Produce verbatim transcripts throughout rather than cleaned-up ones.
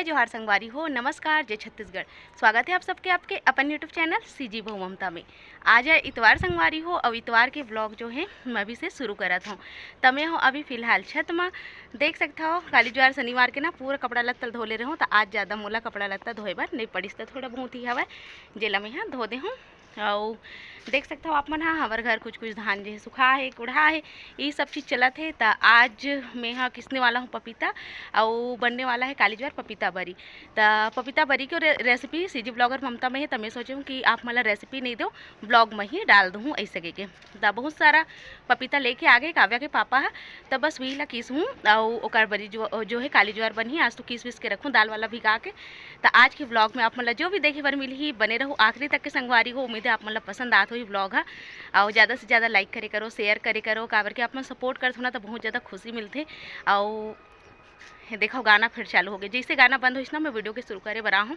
जोहार संगवारी हो, नमस्कार, जय छत्तीसगढ़। स्वागत है आप सबके आपके अपन YouTube चैनल सीजी बहू ममता में। आज है इतवार संगवारी हो, और इतवार के ब्लॉग जो है मैं अभी से शुरू करत हूँ। त मैं हूँ अभी फिलहाल छत में। देख सकता हो, काली जुआर शनिवार के ना पूरा कपड़ा लत्ता धो ले रहे हूँ, तो आज ज़्यादा मोला कपड़ा लत्ता धोए बर नहीं पड़िस, तो थोड़ा बहुत ही हवय जेला मैं यहाँ धो दे हूँ। अउ देख सकत हव आप मन ह, हमर घर कुछ कुछ धान जे हे सुखा हे, कुढ़ा हे, ये सब चीज़ चलत हे। त आज मैं ह किसने वाला हूँ पपीता, अउ बनने वाला है काली ज्वार पपीता बरी। त पपीता बरी के रे-, रेसिपी सीजी ब्लॉगर ममता में है, त मैं सोचे हूँ कि आप मन ला रेसिपी नहीं दो, ब्लॉग में ही डाल दूँ ऐसे कह के। त बहुत सारा पपीता लेके आ गए काव्या के पापा ह, त बस वही ला किस हूँ, अउ ओकर बरी जो, जो है काली ज्वार बनही। आज तो किस विस के रखूँ दाल वाला भिगा के। त आज के ब्लॉग में आप मन ला जो भी देखे बर मिलही, बने रहू आखिरी तक के संगवारी हो। उम्मीद है आप मन ला पसंद आत होही ब्लॉग ह। अउ ज़्यादा से ज़्यादा लाइक करे करो, शेयर करे करो, काबर के आप मन सपोर्ट करत हो ना, त बहुत ज़्यादा खुशी मिलथे। अउ ये देखो, गाना फिर चालू हो गया। जैसे गाना बंद होइस ना, मैं वीडियो के शुरू करे बर आहूँ,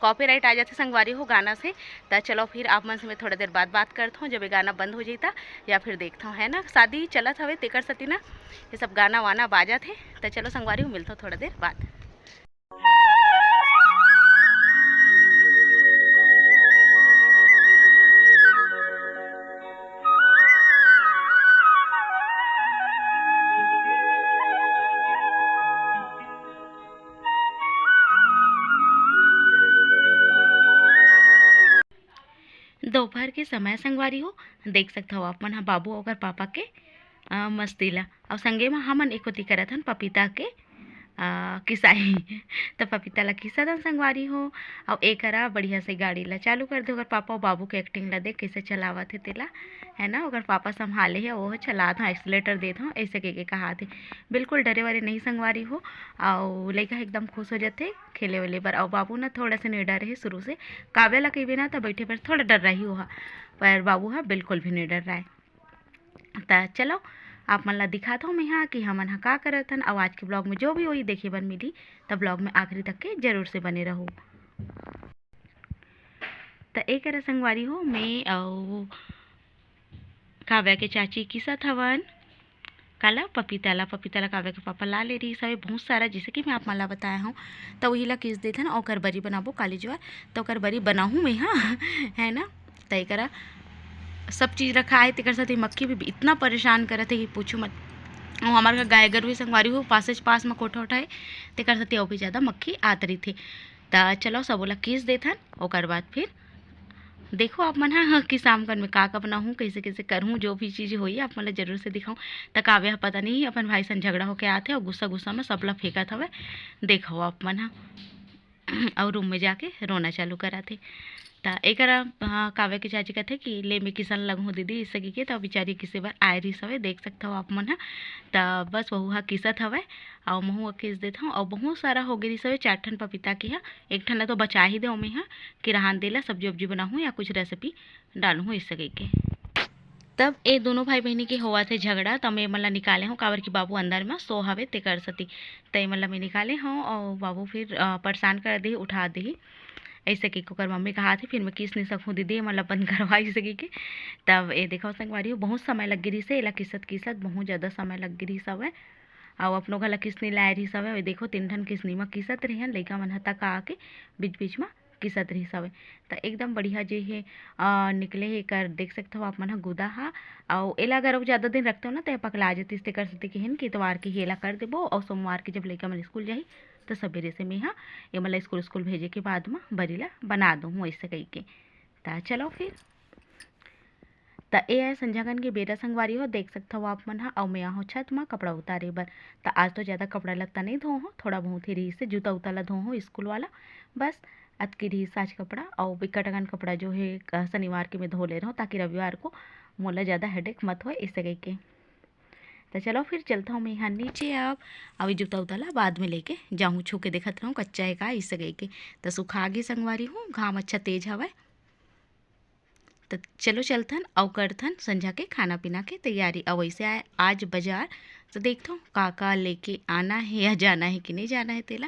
कॉपीराइट आ जाथे संगवारी हो गाना से। त चलो फिर आप मन से मैं थोड़ा देर बाद बात करत हूँ, जब ये गाना बंद हो जाई त, या फिर देखत हूँ, है ना, शादी चलत हवे तेकर सेती ना ये सब गाना वाना बाजत हे। त चलो संगवारी हो, मिलत हूँ थोड़ा देर बाद। दोपहर के समय संगवारी हो, देख सकत हव आप मन ह बाबू अउ ओकर पापा के, अ, मस्ती ला। अउ संगे म हमन ए कोती करत हन पपीता के, अ, किसाई। त पपीता ला किसत हन संगवारी हो, अउ ए करा बढ़िया से गाड़ी ला चालू कर दे, ओकर पापा अउ बाबू के एक्टिंग ला देख कइसे चलावत हे तेला, है ना, ओकर पापा संभाले हे, ओह चलात हव, एक्सीलेटर देत हव, अइसे कहिके कहात हे। बिल्कुल डरे वरे नहीं संगवारी हो, अउ लइका ह एकदम खुश हो जथे खेले वेले बर। अउ बाबू ना थोड़ा से निडर हे शुरू से, काव्या ला कहिबे ना त बइठे बर थोड़ा डर्राही ओहा, पर बाबू ह बिल्कुल भी निडर्राय। त चलो, आप मन ला दिखात हव मेंहा कि हमन ह का करत हन, अउ आज के ब्लॉग में जो भी होही देखे बर मिलही, त ब्लॉग में आखिरी तक के जरूर से बने रहू। त ए करा संगवारी हो, मैं अउ काव्या के चाची किसत हवन। काला? पपीता ला। पपीता ला काव्या के पापा ला ले रहिस हवे बहुत सारा, जैसे कि मैं आप मन ला बताया हूँ, त वही ला किस देथन, ओकर बरी बनाबो काली ज्वार, त ओकर बरी बनाहूँ मैं, हाँ, है ना? त एकरा सब चीज़ रखा है, तेकर साथ ही मक्खी भी इतना परेशान करत है कि पूछो मत। अउ हमार का गाय गरु संगवारी हो, पासे पास में कोठा उठा है, तेकर साथ ही अउ भी ज़्यादा मक्खी आत रहिथे। त चलो, सबो ला किस देथन, ओकर बाद फिर देखो आप मन ह, हाँ, कि शाम कन में का का बनाहूँ, कइसे कइसे करहूँ, जो भी चीज़ होही आप मन ला जरूर से दिखाऊँ। त काव्या ह पता नहीं अपन भाई सन झगड़ा होके आथे अउ गुस्सा गुस्सा में सबला फेंकत हवय। देखो आप मन ह, अउ रूम में जाके रोना चालू कराथे। त एकरा, हाँ, काव्या के चाची कथे कि ले मैं किसन लगहूँ दीदी, इस सगी के, त बिचारी किसे बर आए रहिस हवय, देख सकत हव आप मन ह। त बस वहू ह किसत हवय, अउ महू ह किस देथव, अउ बहुत सारा हो गे रहिस हवय, चार ठन पपीता के ह, एक ठन ला तो बचा ही देव मैं ह, कि रहन दे ला, सब्जी उब्जी बनाहूँ या कुछ रेसिपी डालहूँ, इस सगी के। तब ए दोनों भाई बहिनी के होवत हे झगड़ा, त मैं एमन ला निकाले हूँ, काबर कि बाबू अंदर म सो हवे, तेकर सेती। त एमन ला मैं निकाले हूँ, अउ बाबू फिर, अ, परेशान कर देही, उठा देही। ऐसे कि ओकर मम्मी कहात हे, "फिर मैं किस नहीं सकूँ दीदी, एमन ला बंद करवा," ऐसे कहिके। तब ए देखो संगवारी हो, बहुत समय लग गे रहिस हे, एला किसत किसत बहुत ज़्यादा समय लग गे रहिस हवय। अउ अपनो घर ला किसनी लाए रहिस हवय, ए देखो तीन ठन किसनी म किसत रहिन, लइका मन ह तका आके बीच बीच म किसत रहिस हवय। त एकदम बढ़िया जे हे, अ, निकले हे एकर, देख सकथव आप मन ह गुदा ह। अउ एला अगर अउ जादा दिन रखथव ना, त ए पकला जतिस, तेकर सेती कहिन कि इतवार के ही एला कर देबो, अउ सोमवार के जब लइका मन स्कूल जाही, त सबेरे से मेंहा एमन ला स्कूल, स्कूल भेजे के बाद म बरी ला बना दूहूँ, अइसे कहिके। त चलो फिर। त ए आय संझा कन के बेरा संगवारी हो, देख सकथव आप मन ह, अउ मैं आहूँ छत म कपड़ा उतारे बर। त आज तो जादा कपड़ा लत्ता नइ धोए हौं, थोड़ा बहुत ही रहिस हे, जूता उता ला धोए हौं स्कूल वाला, बस अतकी रहिस आज कपड़ा। अउ बिकट अकन कपड़ा जो हे, अ, शनिवार के मैं धो ले रहूँ, ताकि रविवार को मोला जादा हेडेक मत होए, इसे कहिके। त चलो फिर चलत हौं मैं यहाँ नीचे अब, अउ ए जूता उता ला बाद में लेके जाहूँ, छू के देखत रहूँ कच्चा हे का, इसे कहिके। त सुखा गे संगवारी हो, घाम अच्छा तेज हवय। त चलो चलथन अउ करथन संझा के खाना पीना के तैयारी। अउ वैसे आए आज बाजार, त देखथों का का लेके आना हे या जाना हे कि नहीं जाना हे तेला।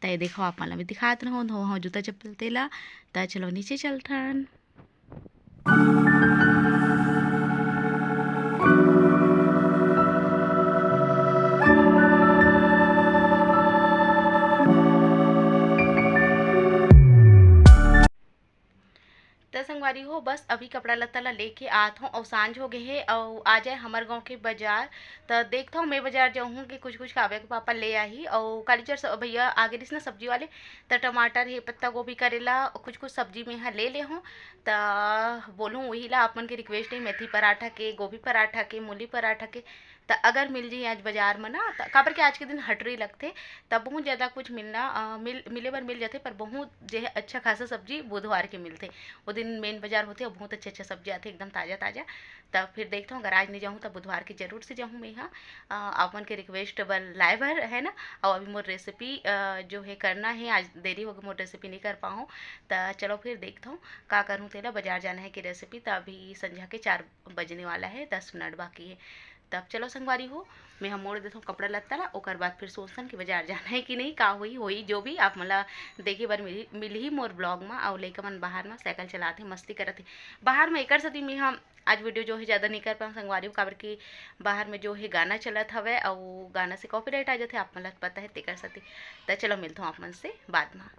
त ये देखो आप मन ला मैं दिखात रहूँ, धो हौं जूता चप्पल तेला। त चलो नीचे चलथन। संगवारी हो, बस अभी कपड़ा लत्ता ला लेके आत हूँ अउ सांझ हो गए हे अउ आ जाए हमर गाँव के बाजार। त देखत हूँ मैं बाजार जाहूँ कि कुछ कुछ काव्या के पापा ले आही अउ कालीचर स-, भैया आगे रहिस ना सब्जी वाले, त टमाटर हे, पत्ता गोभी, करेला, कुछ कुछ सब्जी में हा ले ले हूँ। त बोलूँ वही ला आप मन के रिक्वेस्ट है, मेथी पराठा के, गोभी पराठा के, मूली पराठा के। त अगर मिल जाही आज बाजार में ना, त काबर के आज के दिन हटरी लगथे, त बहुत ज़्यादा कुछ मिलना, अ, मिल, मिले बर मिल जाथे, पर बहुत जे है अच्छा खासा सब्जी बुधवार के मिलथे। वो दिन मेन बाजार होथे अउ बहुत अच्छा अच्छा सब्जी आथे एकदम ताज़ा ताज़ा। त फिर देखत हूँ, अगर आज नहीं जाहूँ त बुधवार के जरूर से जाहूँ मैं हा, अ, आप मन के रिक्वेस्ट बर लाए बर, है ना। अउ अभी मोर रेसिपी, अ, जो है करना है, आज देरी होगे मोर रेसिपी नहीं कर पाहूँ। त चलो फिर देखत हूँ का करूँ तेला, बाजार जाना है कि रेसिपी। त अभी संझा के चार बजने वाला है, दस मिनट बाकी है। तब चलो संगवारी हो, मैं हा मोड़ देथों कपड़ा लत्ता ला, ओकर बाद फिर सोचथन कि बाजार जाना है कि नहीं, का होई होई, जो भी आप मन ला देखे बर मिलही, मिलही मोर ब्लॉग मा। अउ लइका मन बाहर मा साइकिल चलात हे, मस्ती करत हे बाहर मा। एकर सेती मैं हा आज वीडियो जो है ज़्यादा नहीं कर पाऊँ संगवारी हो, काबर कि बाहर में जो है गाना चलत हवय अउ गाना से कॉपीराइट आ जाथे, आप मन ला पता है, तेकर सेती। त चलो मिलथों आप मन से बाद मा।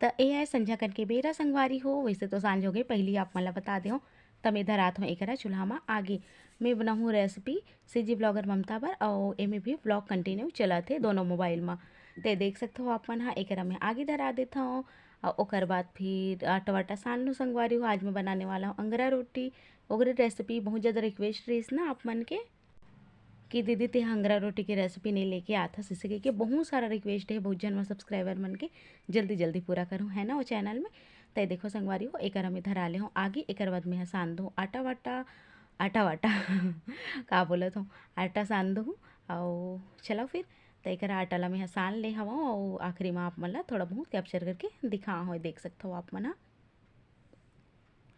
त ए आय संझा कन के बेरा संगवारी हो, वैसे तो सांझ हो गए, पहली आप मन ला बता देव। त मैं धरात हूँ एकरा चूल्हा मा आगी। मैं बनाहूँ रेसिपी सीजी ब्लॉगर ममता बर, अउ एमे भी ब्लॉग कंटिन्यू चलत हे दोनों मोबाइल मा। ते देख सकत हो आप मन हा, एकरा मैं आगी धरा देत हूँ। अउ ओकर बाद फिर आटा वाटा सान लूँ संगवारी हो। आज मैं बनाने वाला हूँ अंगरा रोटी। ओकरे रेसिपी बहुत ज़्यादा रिक्वेस्ट रहिस ना आप मन के कि दीदी ते अंगरा रोटी के रेसिपी नहीं लेके आत हस, इसे कहिके बहुत सारा रिक्वेस्ट है बहुत जन मा सब्सक्राइबर मन के, जल्दी जल्दी पूरा करूँ है ना वो चैनल में। तय देखो संगवारी हो, एकर में धरा ले हूँ आगी, एकर बाद में हा सान दूँ आटा वाटा, आटा वाटा का बोलत हूँ, आटा सान दूँ। अउ चलो फिर, त एकर आटा ला में हा सान ले हवं, अउ आखिरी में आप मन ला थोड़ा बहुत कैप्चर करके दिखा हूँ, देख सकत हो आप मन हा।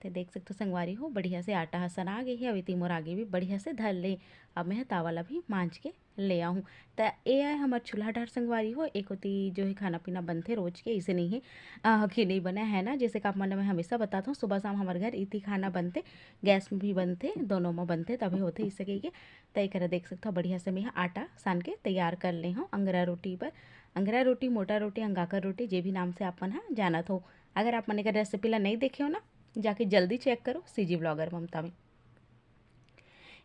ते देख सकत हो संगवारी हो, बढ़िया से आटा ह सना गे हे। अउ एती मोर आगी भी बढ़िया से धर ले। अब मैं ह तावा ला भी मांज के ले आहूँ। त ए आय हमर चूल्हा डहर संगवारी हो, ए कोती जो है खाना पीना बनथे रोज के, अइसे नहीं है, अ, कि नहीं बने है ना। जैसे कि आप मन ल मैं हमेशा बताथों, सुबह शाम हमर घर इति खाना बनथे, गैस में भी बनथे, दोनों में बनथे, तभी होथे इसे कहिके। त एकरा देख सकत हो, बढ़िया से मैं ह आटा सान के तैयार कर ले हूँ अंगरा रोटी बर। अंगरा रोटी, मोटा रोटी, अंगाकर रोटी, जे भी नाम से आप मन ह जानत हो। अगर आप मन एकर रेसिपी ला नहीं देखे हो ना, जाके जल्दी चेक करो सीजी ब्लॉगर ममता में।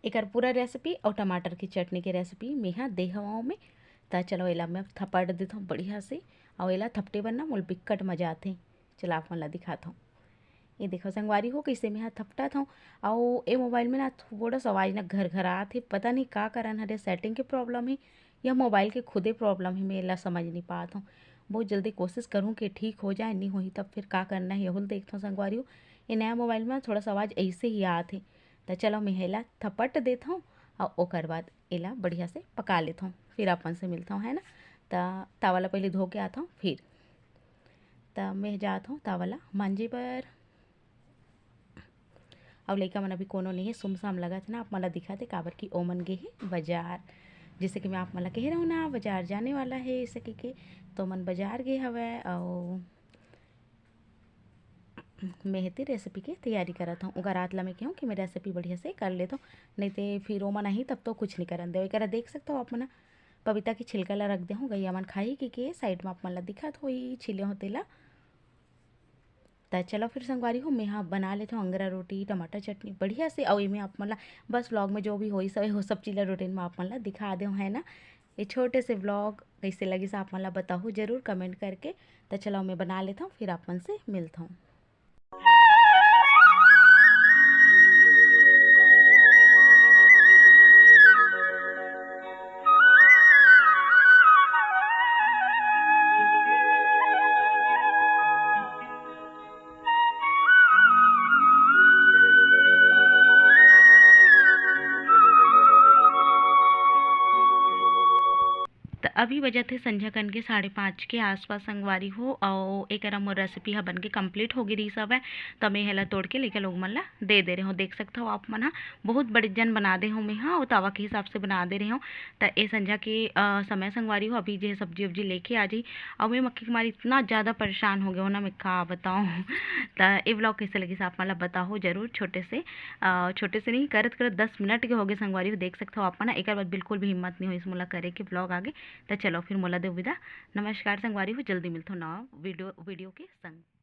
एकर पूरा रेसिपी अउ टमाटर की चटनी के रेसिपी मेहा दे हवं में। त चलो, एला मैं थपट देथंव बढ़िया से, अउ एला थपटे बर ना मोला बिक्कट मजा आथे। चला, आप मन ला दिखाथंव। ये देखो संगवारी हो, कइसे मेहा थपटत हंव। अउ ए मोबाइल में ना थोड़ा सा आवाज ना घर घर आत हे, पता नहीं का कारण हरे, सेटिंग के प्रॉब्लम हे या मोबाइल के खुदे प्रॉब्लम हे, मैं एला समझ नहीं पात हंव। बहुत जल्दी कोशिश करूँ कि ठीक हो जाए, नहीं होही तब फिर का करना हे, यहू ल देखथंव संगवारी हो। ये नया मोबाइल में थोड़ा सा आवाज ऐसे ही आत हे। त चलो, मैं एला थपट देथंव अउ ओकर बाद एला बढ़िया से पका लेथंव, फिर अपन से मिलथंव, है ना। त तावा ला पहले धो के आथंव फिर। त मैं जात हंव तावा ला मांजे बर। अउ लइका मन अभी कोनो नहीं है, सुमसाम लगत हे ना, आप मन ला दिखत हे, काबर कि ओमन गे हे बाजार। जैसे कि मैं आप मन ला कहे रहूँ ना, बाजार जाने वाला है, इसे कहिके, तो ओमन बाजार गे हवय। अउ मैं हेती रेसिपी के तैयारी करत हंव। ओकर रात ला मैं कहूँ कि मैं रेसिपी बढ़िया से कर लेथंव, नहीं ते फिर ओमन आही तब तो कुछ नहीं करन देवय। एकरा देख सकत हो आप मन, पपीता के छिलका ला रख दे हंव, गैया मन खाही कहिके, साइड में आप मन ला दिखत होही, छीले हों तेला। त चलो फिर संगवारी हो, मैं हा बना लेथंव अंगरा रोटी, टमाटर चटनी बढ़िया से। अउ एमे आप मन ला बस व्लॉग में जो भी होइस हवे, वो सब चीज ला रूटीन में आप मन ला दिखा देंव, है ना। ये छोटे से व्लॉग कइसे लगिस, आप मन ला बताहू जरूर कमेंट करके। त चलो, मैं बना लेथंव, फिर आप मन से मिलथंव। त अभी बजत हे संझा कन के साढ़े पाँच के आसपास संगवारी हो, अउ एकरा मोर रेसिपी ह बन के कंप्लीट हो गे रिहिस हवय। त मैं एला तोड़ के लइका लोग मन ला दे दे रहे हंव। देख सकत हो आप मन ह, बहुत बड़े जन बना दे हंव मैं ह, अउ तावा के हिसाब से बना दे रहे हंव। त ए संझा के, अ, समय संगवारी हो, अभी जे सब्जी उब्जी लेके आ जाही, अउ मैं मक्की के मारे इतना ज़्यादा परेशान हो गे हंव ना, मैं का बताऊँ। त ए व्लॉग कइसे लगिस आप मन ला बताहू जरूर। छोटे से, अ, छोटे से नहीं, करत करत दस मिनट के हो गे संगवारी हो, देख सकत हो आप मन ह। एकर बाद बिल्कुल भी हिम्मत नहीं होइस मोला करे के व्लॉग आगे। त चलो फिर मोला देव विदा, नमस्कार संगवारी हो, जल्दी मिलथंव नवा वीडियो, वीडियो के संग।